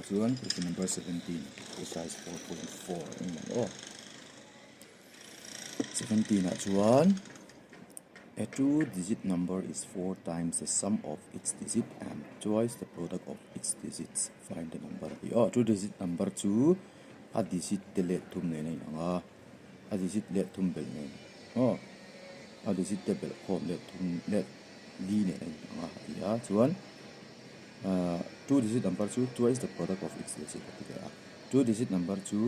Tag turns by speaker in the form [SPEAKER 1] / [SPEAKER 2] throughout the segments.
[SPEAKER 1] Chuan question number 17 exercise 4.4 a ni ang aw. 17 ah chuan a two digit number is four times the sum of its digit and twice the product of its digits find the number a ti aw. Two digit number chu a digit te leh thum nen a inang a, a digit leh thum belh nen aw a digit te belh khawm leh thum leh li nen a inang a a ti a chuan ahh two digit number chu twice the product of its digit a ti leh a two digit number chu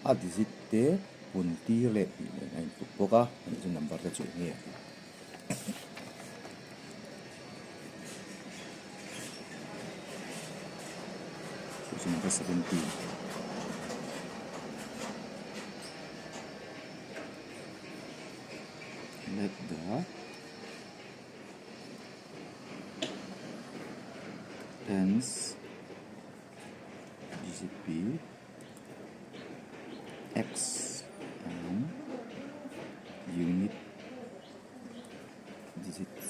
[SPEAKER 1] a digit te pun tir leh tih nen a intluk bawk a ani chu number te chu eng nge a ti. Question number 17. Let the tens digit be x and unit digits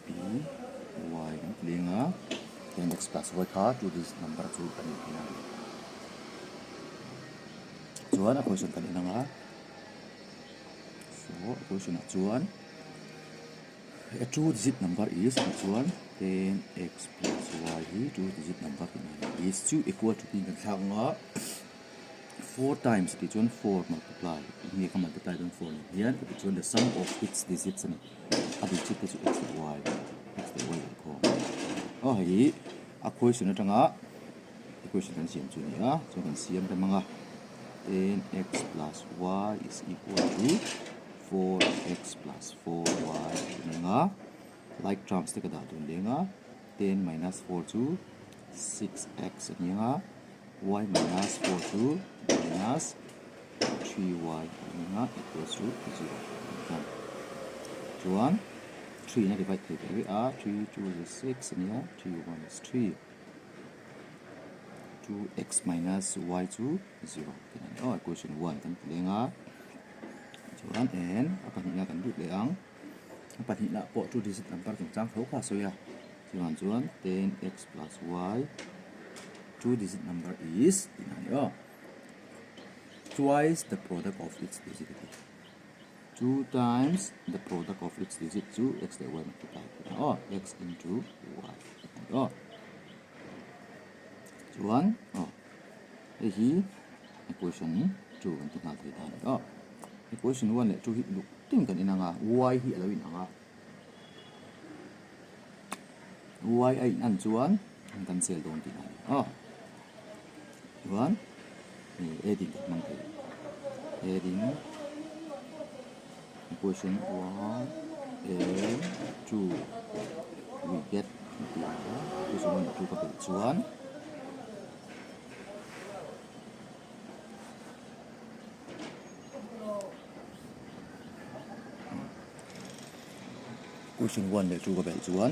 [SPEAKER 1] p y kan ti leng a ten x plus y kha two digit number chu a ni thei a chuan a question kan en ang a so a question ah chuan a two digit number is tih chuan ten x plus y hi two digit number tih na is chu equal to tih kan thlak ang a. 4 times tih chuan 4 multiply enge ka multiply dawn 4 nen hian ka tih chuan the sum of its digits a ni a digit te chu x leh y x leh y leh khawm aw hei hi a question atanga equation kan siam chu a ni a chuan kan siam rem ang a 10x plus y is equal to 4x plus 4y a ni ang a like terms te ka dah dun leng a 10 minus 4 chu 6x a ni ang a. y minus 4 chu minus 3y a ni ang a equals to 0 a ni chuan 3 in a divide thei ve a 3 2 is 6 a ni a 3 1 is 3 2x minus y chu 0 tih a ni aw equation 1 kan ti leng a chuan n a pahnihna kan lut leh ang a pahnihna pawh two digit number chungchang tho kha a sawi a Chuvang chuan 10x plus y two digit number is tih na a ni aw. Twice the product of its digit a ti. Two times the product of its digit chu x leh y multiply tih na aw. X into y tih na a ni aw. Chuan aw hei hi equation 2 kan ti nghal thei ta a ni aw. Equation 1 leh 2 hi luk tin kan inang a, y hi a lo inang a. Y a in an chuan an cancel dawn tih a ni a chuan adding kan hmang thei adding equation 1 and 2 we get tih a ni a equation 1 leh 2 ka belh chuan Question 1 leh 2 ka belh chuan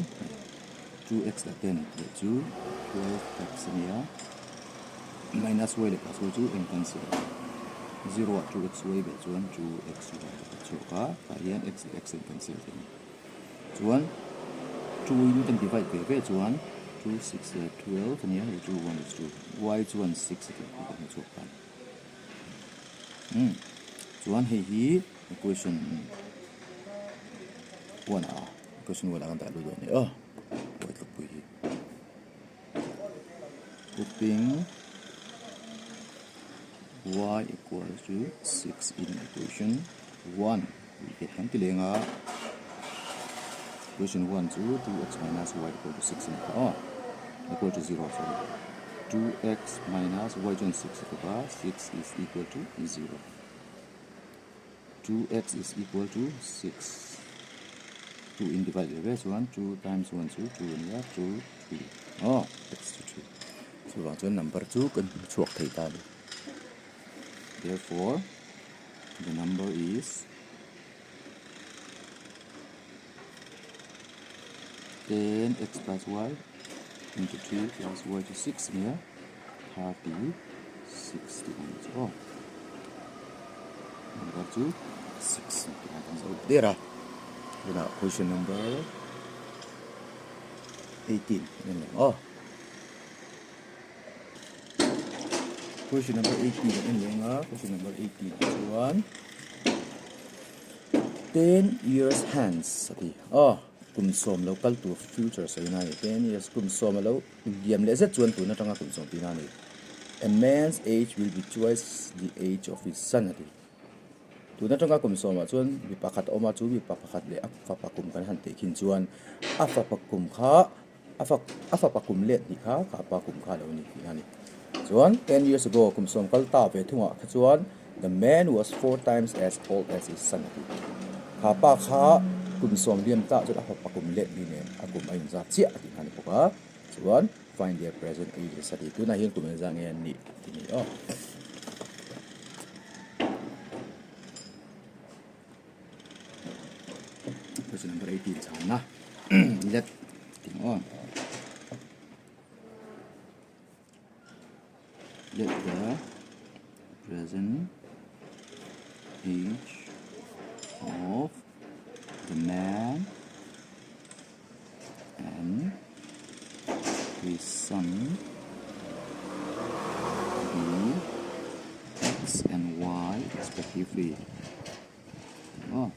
[SPEAKER 1] 2x leh 10 leh chu 12x a ni a, minus y leh plus y chu eng cancel 0 ah 2x y belh chuan 2x y a chhuak a, tah hian x leh x a in cancel thei a ni. Chuan 2 in kan divide ve ve chuan 2 6 leh 12 a ni a, hei 2 1 is 2, y chuan 6 a tih kan hmu chhuak ta a ni. Chuan hei hi equation 1 a equation 1 ah kan dah lut dawn a ni aw buai tlukpui hi putting y equal to 6 in equation 1 we get kan ti leng a equation 1 chu 2x minus y equal to 6 a ni kha aw equal to 0 sorry 2x minus y chuan 6 a tluk a 6 is equal to 0 2x is equal to 6 2 in divide ve ve chuan 2 times 1 chu 2 a ni a 2 3 aw x chu 3 chuvang chuan number chu kan hmu chhuak thei ta a ni therefore the number is 10 x plus y into 3 plus y chu 6 a nia 36 tih ang chu aw number chu 6 tih ang kan zo der a tunah question number. 18 en leh aw. Question number 18 en leh anga question number 18 ah chuan 10 years hence a ti aw kum sawm lo kal tur future sawina a ni 10 years kum sawm alo liam leh zet chuan tun atanga kum sawm tihna a ni a man's age will be twice the age of his son a ti. Tun atanga kum sawmah chuan mi pakhat a awm a, chu mipa pakhat leh a fapa kum kan han teh khin chuan a fapa kum kha a fa a fapa kum let hnih kha kha pa kum kha a lo ni tih a ni. Chuan ten years ago kum sawm kal ta ve thungah kha chuan the man was four times as old as his son a ti. Kha pa kha kum sawm liam tah chuan a fapa kum let hnih nen a kum a inzat chiah a tih kha a ni bawk a. Chuan find their present ages a ti. Tunah hian kum engzah nge an nih tih a ni aw. Question number 18 chhanna let tih aw. Let the present age of the man and his son be x and y respectively. Oh.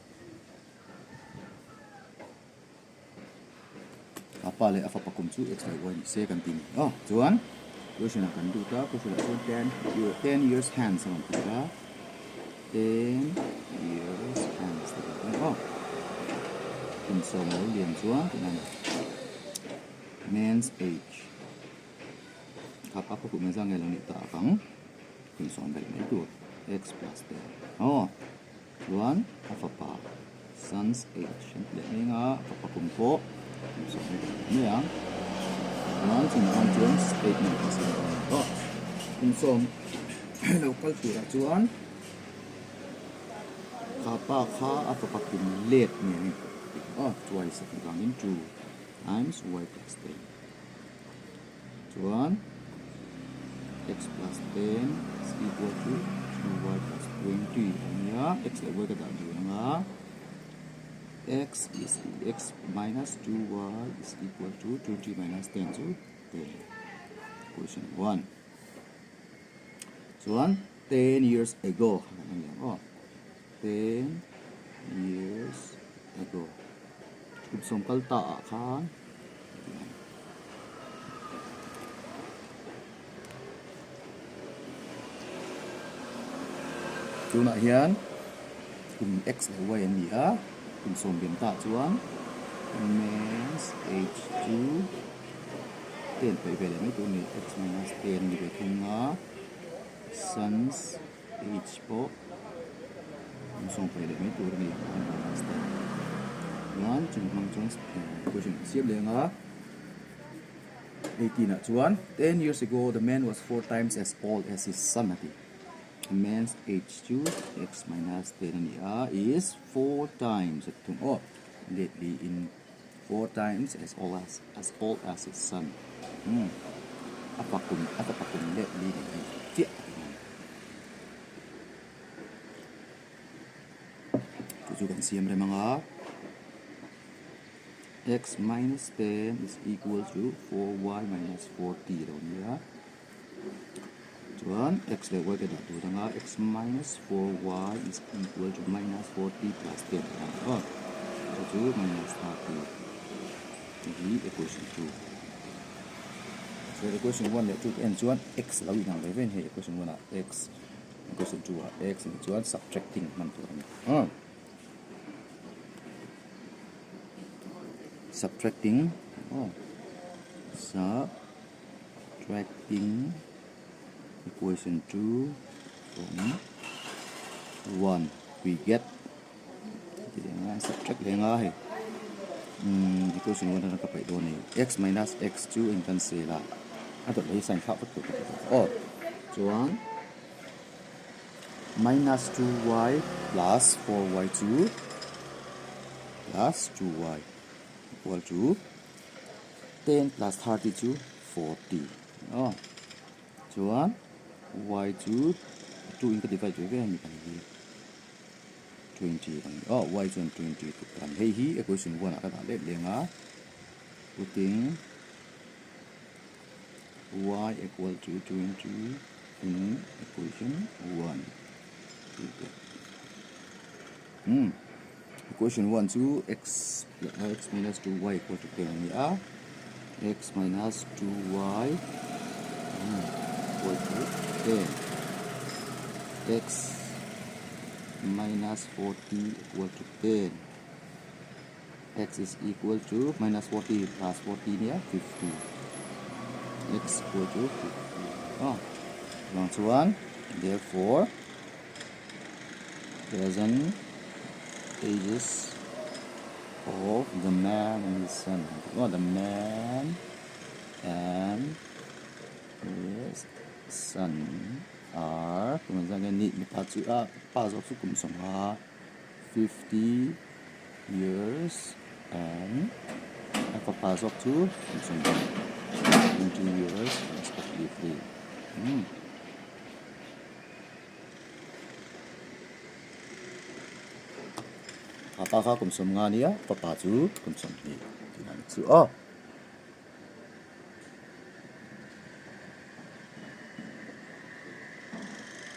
[SPEAKER 1] A pa leh a fapa kum chu x leh y ni se kan ti ni. Oh, chuan question ah kan lut a, question ah chuan ten ten years hence a rawn ti a. Ten years hence ti ang aw. Kum sawm lo lian chuan tih a ni. Man's age. Kha pa kha kum engzah nge lo nih tak ang. Kum sawm belh mai tur. X plus ten. Aw. Chuan a fapa son's age an ti leh mai ang a. Fapa kum pawh kum sawm belh mai ang. Chuan chumi ang chuan statement a siam dawn a ni. Aw. Kum sawm. Lo kal turah chuan kha pa kha a fapa kum let nen a inpawh tih aw twice a tih vangin two times y plus 10 chuan x plus 10 is equal to 2y plus 20 a nia x leh y ka dah dun anga x is x minus 2y is equal to 20 minus 10 chu 10 question 1. Chuan ten years ago kha kan en leh ang aw. Ten years ago. Kum sawm kal ta ah khan tunah hian kum x leh y an ni a, kum sawm liam ta chuan men's age chu. 10 paih ve leh mai tur a ni x minus 10 ni ve thung a sons h pawh an sawm paih leh mai tur a ni one minus 10 chuan chung hmang chuan equation an siam leh ang a 18 ah chuan 10 years ago the man was four times as old as his son a ti a man's age chu x minus 10 a ni a is four times a ti thung aw lately in Four times as old as as old as his son. Umm a pa kum a fapa kum leh li nen a inzawm chiah a ti ngam. Chu chu kan siam rem anga x minus 10 is equal to 4y minus 40 lo nia. Chuan x leh y ka dah tur anga x minus 4y is equal to minus 40 plus 10 a ni aw. Chu chu minus 30 hei hi equation 2. Chuan equation 1 leh 2 ka en chuan x lo inang ve ve a ni hei equation 1 ah x equation 2 ah x a nih chuan subtracting hman tur a ni aw. Subtracting aw sub. Subtracting equation 2 from 1 we get subtract leh anga hei equation 1 atang ka paih dawn a ni x minus x chu a in cancel a a dawt leh hi sign thlak vek tur ka ti bawk aw chuan minus 2y plus 4y chu plus 2y equal to 10 plus 30 chu 40 aw chuan y chu 2 in ka divide ve ve a ni kan hi 20 kan ni aw y chuan 20 tluk kan hei hi equation 1 ah ka dah let leng a putting. Y equal to 20 in equation 1 tih te. Hmm. Equation 1 chu x x minus 2y equal to 10 a ni a. x minus 2y hmm, equal to 10. x minus 40 equal to 10. x is equal to minus 40 plus 40 nia 50 x equal to 50 oh vang chuan therefore present ages of the man and his son oh the man and his son are kum zan nge ni mipa chu a pa zawk chu kum sawmnga 50 years and a fapa zawk chu kum sawmhnih 20 years respectively umm. A pa kha kum sawmnga nia fapa chu kum sawmhnih tih dan chu aw.